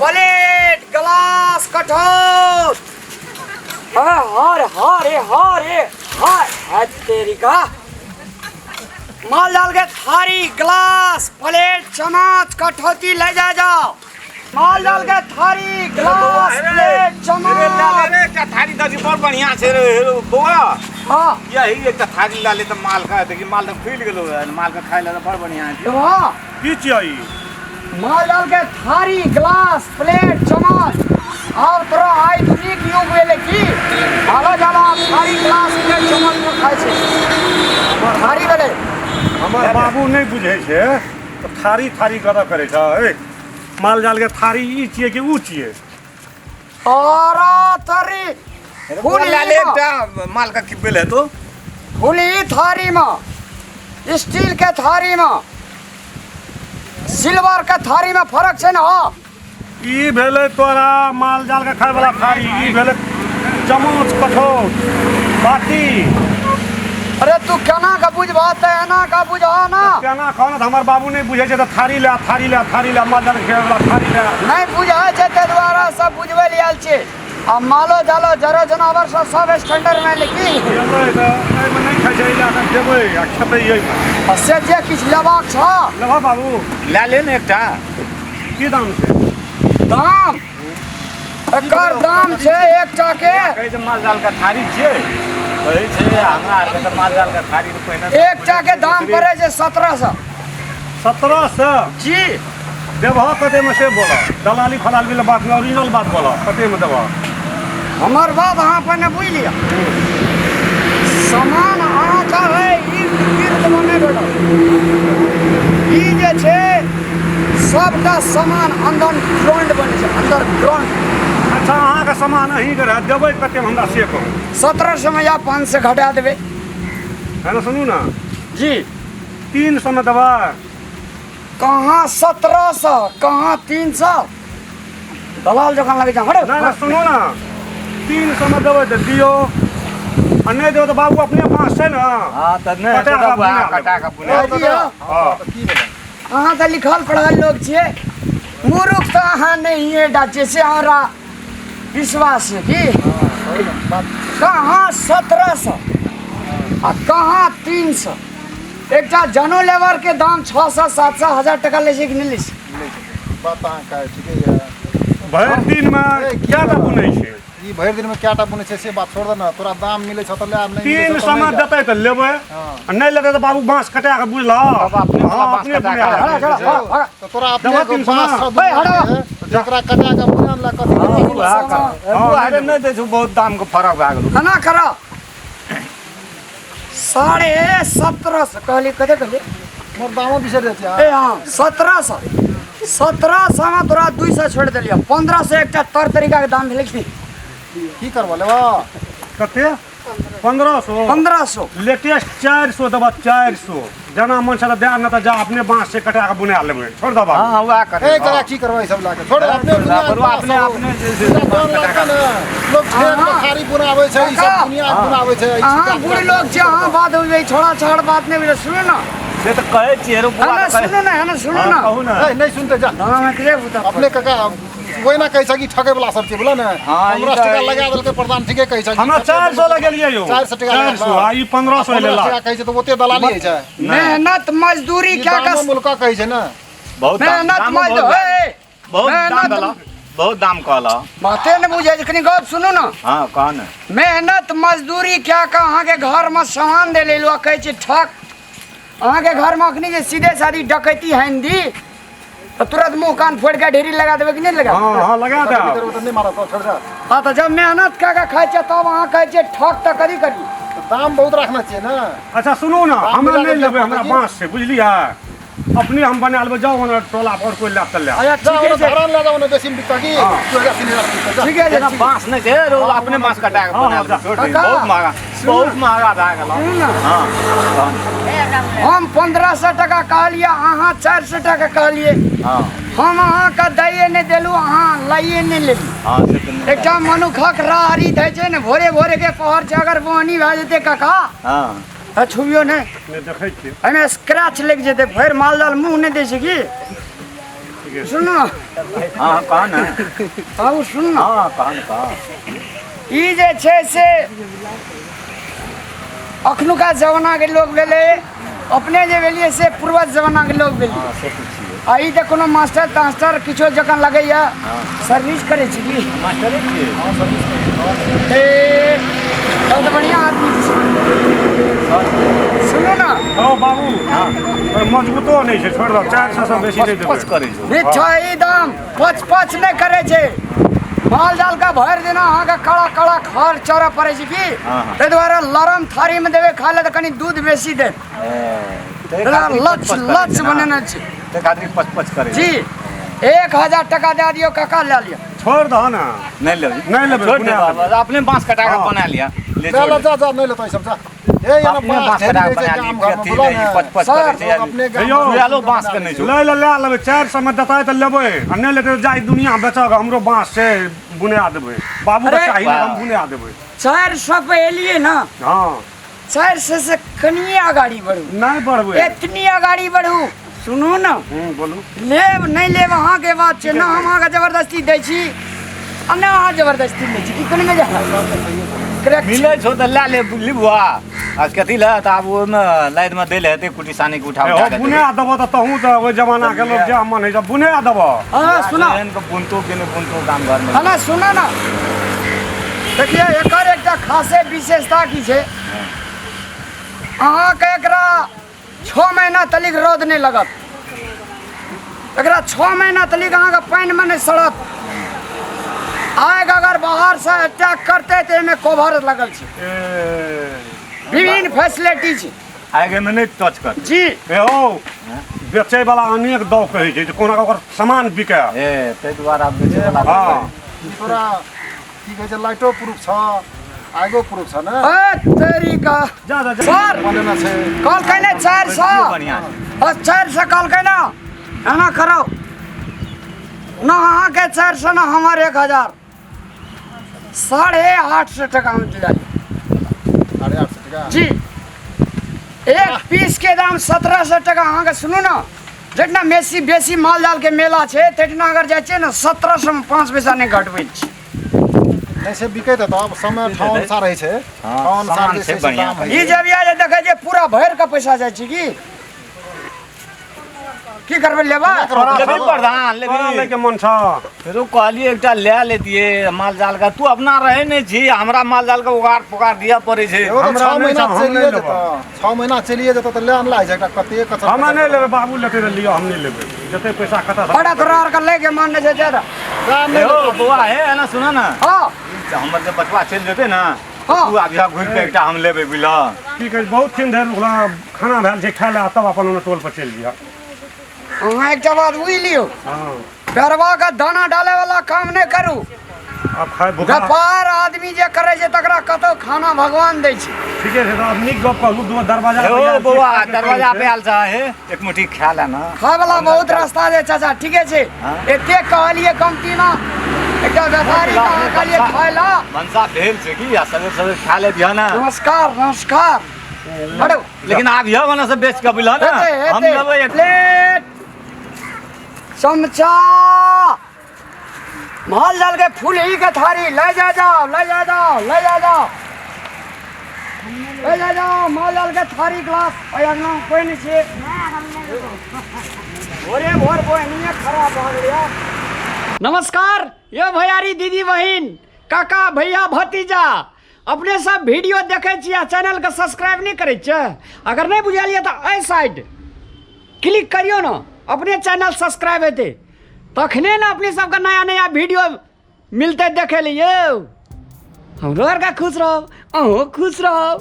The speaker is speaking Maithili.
प्लेट ग्लास कठौत हर हर हर हर है तेरी का माल जाल के थारी ग्लास प्लेट चम्मच कठौती ले जा जाओ माल जाल के थारी ग्लास प्लेट चम्मच एकटा थारी दही बड़ बढ़िया छै रे हेरो बौआ। हाँ। यही एकटा थारी ला ले तऽ माल का देखी, माल तऽ फूलि गेलो है, माल के खाय ले तऽ बड़ बढ़िया छै। वाह। की छियै ई? माल जाल के थारी ग्लास प्लेट चम्मच। आब तोरा आधुनिक युग भेलै की मालो जाल आब थारी ग्लास प्लेट चम्मच में खाइ छै। थारी भेलै। हमर बाबू नहि बुझै छै तऽ थारी थारी गदह करै छै। ए माल जाल के थारी ई छियै कि ऊ छियै? अरे थारी फूल ला ले एकटा माल का की भेल हेतो। फूली थारी में, स्टील के थारी में, सिल्वर के थारी में फर्क छै ने। हाँ ई भेलै तोरा माल जाल के खाय वाला थारी, ई भेलै चम्मच कठौत बाटी। अरे तू केना के बुझबह तऽ एना के बुझह ना। केना खाओ ना, तऽ हमर बाबू नहि बुझै छै तऽ थारी ले, थारी ले, थारी ले, माल जाल के खाय वाला थारी ले। नहि बुझै छै ताहि दुआरे सब बुझबै लए आयल छै। आ मालो जालो जरो जनावर सब सब स्टैंडर्ड में लेकिन एलै तऽ एहिमे नहि खाइ छै, एहि लए कऽ देबै आ खेतै एहिमे। आ से जे किछु लेबाक छौ लेबह बाबू? लए ले ने एकटा। की दाम छै? दाम एकर दाम छै एकटा के। कहै छै माल जाल के थारी छियै, कहै छै हमरा आरके तऽ माल जाल के थारी तऽ पहिने एकटा के दाम पड़ै छै 1700। 1700? जी। देबह कतेमे से बोलऽ, दलाली फलाली वाला बात नहि, ओरिजिनल बात बोलऽ, कतेमे देबह? हमर बात अहाँ पहिने बुझि लिअ। सामान अहाँके है इर्द गिर्दमे नहि भेटत। ई जे छै सबटा सामान अंडरग्राउंड बनै छै, अंडरग्राउंड। अच्छा अहाँके सामान अहीँके रहत, देबै कतेमे हमरा से कहू। 1700 में या 500 घटा देबै। है ना, सुनू ना। जी। 300 में देबै? कहाँ 1700 कहाँ 300, दलाल जकाँ लगै छै। हटो। नहि नहि सुनू ना, 300 में देबै तऽ दियौ, आ नहि देबै तऽ बाबू अपने पास छै ने। हाँ तऽ नहि कटा हेतै कऽ तऽ बुना कटा लेबै। कऽ बुना लेबै। दियौ। हाँ। की भेलै? अहाँ तऽ लिखल पढ़ल लोक छियै, मूर्ख तऽ अहाँ नहिए टा छियै, से हमरा विश्वास छै। की कहाँ 1700 आ कहाँ 300? एकटा जनो लेबर के दाम 600 700 1000 टका लै छै कि नहि लै छै? बात तऽ अहाँ कहै ठीके यऽ। भरि दिनमे कएटा बुनै छै? ई भरि दिनमे कएटा बुनै छै से बात छोड़ दे ने, तोरा दाम मिलै छौ तऽ ले, नहि मिलै तीन छौ तऽ सए मे नहि ले। देतै तऽ लेबै, हाँ। आ नहि लेतै तऽ बाबू बाँस कटा कऽ बुझलह। अपने हाँ, बाँस अपने कटा बुना कऽ लेबै। हटा, हटा, हटा। तऽ तोरा अपने देबह 300 बाँस मे? छौ दुनिया ए, हटा। के, जकरा कटा कऽ बुना ले कथी हाँ, उएह कर। हाँ, अरे नहि दै छौ, बहुत दामके फरक भए गेलौ। एना करऽ, 1750 कहली, कते कहली? मोर दामो बिसरि जाइ छै। ए हाँ, 1700 1700 में तोरा 200 छोड़ि देलियौ, 1500 एकटा तर तरीकाके दाम भेलै कि? की करबह, लेबह? कते? 1500? 1500। लेटेस्ट 400 देबह, 400 जेना मन छै तऽ दए, नहि तऽ जा अपने बाँस से कटा कऽ बुना लेबै, छोड़ दऽ बाबू। हाँ उएह कर। ए करा की करबै सब लए कऽ? छोड़, अपने बरुआ दुनिया अपने अपने जे छै से जन लगतै ने, लोक खेत पथारी बुनाबै छै, ई सब दुनिया बुनाबै छै। ई अहाँ छिट्टा बूढ़ लोक छै, अहाँ बात बुझबै, छोड़ा छाड़ बात नहि बुझबै। सुनू ने। से तऽ कहै छियै रो बुआ। है ने, तऽ कहै- सुनू ने, है ने, सुनू हाँ, ने। कहू ने। ए, नहि सुनते जा। दाम एकरे बुता। अपने काका ओहिना कहै छै कि ठकै वाला सब छै, बोला ने। हाँ, ई 15 तऽ- टका लगा देलकै प्रधान, ठीके कहै छै। हमरा 400 लगेलियै यौ। 400 टका 400 आ ई 1500 15 लेला। टका कहै छै तऽ ओते दलाली होइ छै। मेहनत मजदूरी ई क्या दामो का मुल्का कहै छै ने। बहुत दाम- मेहनत दामो बहुत मजदूरी भए गेल। बहुत दाम मेहनत- भेलौ, बहुत दाम कहलऽ। बाते नहि बुझै छै, कनि गप सुनू ने। हाँ कह ने। मेहनत मजदूरी क्या का अहाँके घरमे सामान दे लेलु आ कहै छै ठक। अहाँके घरमे अखनी जे सीधे सादी डकैती हैन दी तऽ तुरंत मुँह कान फोड़ि कऽ ढेरी लगा देबै कि नहि लगा? हाँ हाँ लगा दे। तऽ नहि मारब, छोड़ दे। हाँ तऽ जब मेहनत कए कऽ खाइ छियै तब अहाँ कहै छियै ठक, तऽ कथी करी? तऽ दाम बहुत रखना छियै ने। अच्छा सुनू ने, दाम हमरा मिला नहि कऽ लेबै, हमरा की? बाँस छै बुझलियै, अपने हम बना लेबै। जाउ ओने टोला पर कोइ लए तऽ लए। अच्छा जा ठीके ओने छै। धरान लए जाउ ने, बेसी मे बिकतौ की? हाँ। 2000 3000 बिकतौ, जा। ठीके छै। जेना बाँस नहि छै रो, अपने बाँस कटा कऽ हाँ, बना हाँ, लेबै, छोड़ दही। काका, बहुत महगा, बहुत महगा भए गेल। सुनू ने। हाँ कह ने। हम 1500 टका कहलियै, अहाँ 400 टका कहलियै। हाँ। हम अहाँके दैए नहि देलहुँ, अहाँ लाइए नहि लेली। हाँ से तऽ नहि। एकटा मनुखक राहरी दै छै ने, भोरे भोरे के पहर छै, अगर बोहनी भए जेतै काका। हाँ। तऽ छुबियौ नहि। नहि देखै छियै। एहिमे स्क्रैच लागि जेतै, फेर माल जाल मुँह नहि दै छै की? सुन। हाँ कह ना। बाबू सुन ना। हाँ कह ना कह। ई जे छै से अखनुका जमानाके लोक भेलै, अपने जे भेलियै से पूर्वज जमानाके लोक भेलियै। हाँ से तऽ छियै। आ ई तऽ कोनो मास्टर तास्टर किछो जकाँ लगैया। सर्विस करै छी की? मास्टरे छियै। ए तब तऽ बढ़िआँ आदमी छी। सुनू ना। हौ बाबू, मजबूतो नहि छै, छोड़ि दऽ, 400 सँ बेसी नहि पच देबै। करै छौ। नहीं छै ई दाम, पच पच नहि करै छै। माल जाल के भरि दिना अहाँके कड़ा कड़ा खर चरऽ पड़ै छै की, हाँ, हाँ। ताहि दुआरे लरम थारीमे देबै खाय लए तऽ कनि दूध बेसी देत। ताहि खातिर लच पच पच करै लच छै ना। बनेने छै। ताहि खातिर पच पच करै जी 1000 टका दए दियौ काका, लए लिअ। छोड़ि दह ना। नहि लेबै। नहि लेबै, छोड़ि दे बुना बाबा, अपने बाँस कटा के हाँ। बना लिया। ले ले छोड़ ले दे। जा जा, नहि लेतौ ई सब जा। ए यहाँ अपने बाँस बाँस कटा ढेरी के रहै बना छै ली, गाम घरमे, अथी बोला नहि, ने। पच पच सर, करै छै। अपने गाम हेयौ, जुआलो बाँस के नहि छौ। लै ले लए लेबै, 400 मे देतै तऽ लेबै आ नहि लेतै तऽ जाय दुनिया बेचऽ, हमरो बाँस छै, बुना देबै। बाबूके अरे, चाही ने, हम बुना देबै। 400 पे एलियै ना। हँ। 400 से कनिए अगाड़ी बढ़ू। नहि बढ़बै। एतनी अगाड़ी बढ़ू। सुनू ना। बोलू। लेब नहि लेब अहाँके बात छै ना, हम अहाँके जबरदस्ती दै छी आ नहि अहाँ जबरदस्ती लै छी की कोनो मजा करेक्ट। मिलै छौ तऽ लए ले लिबुआ। आ कथी लए तऽ आब ओहिमे लादिमे दै लए हेतै, कुटी सानी के उठा हे उठा हौ, के बुना देबऽ तऽ तहूँ तऽ ओहि जमानाके लोक जे मन होइ छै बुना देबऽ। हाँ सुना। एहन के बुनतो के नहि बुनतो गाम घरमे। हँ ना सुना ना, देखियौ एकर एकटा खासे विशेषता की छै, अहाँके एकरा 6 महीना तलिक रौद नहि लगत, एकरा 6 महीना तलिक अहाँके पानिमे नहि सड़त। आगि अगर बाहरसँ अटैक करतै तऽ एहिमे कवर लगल छै, ए विभिन्न फैसिलिटी छै। आगिमे नहि टच कर। जी। हे हौ, बेचै वाला अनेक दऽ कहै छै जे कोना कऽ ओकर सामान बिकै। ए ताहि दुआरे आब बेचै वला। हँ। ई तोरा की कहै छै, लाइटो प्रूफ छ, आगो प्रूफ छ ने। ए तेरी का। जा जा जा। सर बनेने छै। कहलकै ने 400। बढ़िआँ छै। 400 कहलकै ना, एना करो ना, अहाँके 400 ना हमर 1000, 850 टका में दिला। 850 टका? जी, एक पीस के दाम 1700 टका। अहाँके सुनू ना, जितना बेसी बेसी माल जाल के मेला छै तेतना अगर जाइ छियै ने 1700 में 5 पैसा नहि घटबै छी। नहि से बिकै तऽ अब समय ठाउँ अनुसार होइ छै। हाँ, ठाउँ अनुसार सामान जे छै छै से बढ़िआँ। दाम होइ ई छै। जब या जे देखै छियै पूरा भरि के पैसा जाइ छै की की करबै लेबै? लेबही प्रधान? तोरा लेबही? लैके मन छ? फेरो कहलियै एकटा लए लेतियै माल जाल के। तू अपना रहै नहि छी, हमरा माल जाल के उगाड़ पुगाड़ दिअ पड़ै छै। एगो तऽ हमरा 6 नहि महीना छै, हम नहि चलिए लेबै। जेतौ, 6 महीना चलिए जेतौ तऽ ले अनला होइ छै एकटा कते कचर। हमरा नहि लेबै, बाबू लेतै तऽ लिअ, हम नहि लेबै। जते पैसा कतऽ बड़ा तोरा आरके लैके मन नहि छै ज्यादा। दाम नहि हेहो लेतौ। बौआ, हे एना सुन ना। हँ। हमर जे बचवा चलि जेतै ने, हाँ। तू आबिहा घुरि कऽ, एकटा हम लेबै, बुझलह? की कहै छै, बहुत दिन धरि ओकरा खाना भेल छै, खाय लए तब अपन ओने टोल पर चलि जइह। अहाँ एकटा बात बुझि लियौ। हँ। गरबा के दाना डाले वाला काम नहि करू। आब खाय भूखा। व्यापार आदमी जे करै छै तकरा कतौ खाना भगवान दै छै। ठीके छै, तऽ आब नीक गप कहलू, दू दरवाजा हे पर आयल छी, बौआ, खायके दरवाजा टाइम पे छै। आयल छ, हे एक मुट्ठी खा ले ना। खाय वाला बहुत रास्ता छै चाचा, ठीके छै। हाँ। एते कहलियै कमतीमे एकटा व्यापारी के अहाँ कहलियै खाय ला। भनसा भेल छै की आ सवेर सवेर खा ले दिह ना। नमस्कार नमस्कार, हटो। लेकिन आबिह ओने से बेच के, बुझलह ना? हेतै। हम हेतै। लेबै एक प्लेट चमचा माल जाल के फूल ही के थारी ले जा जाओ, ले जा जाओ, ले जा जाओ, ले जा जाओ। माल जाल के थारी ग्लास ओहि अंगना मे कोइ नहि छै। भोरे भोर बहिनिये खराब भऽ गेलै। नमस्कार यो भैयारी, दीदी, बहिन, काका, भैया, भतीजा, अपने सब वीडियो देखै छी आ चैनलके सब्सक्राइब नहि करै छियै। अगर नहि बुझल यऽ तऽ एहि साइड क्लिक करियौ ने, अपने चैनल सब्सक्राइब हेतै तखने ने अपने सबके नया नया वीडियो मिलतै देखै लिए। यौ, हमरो आरके खुश रहब, अहूँ खुश रहब।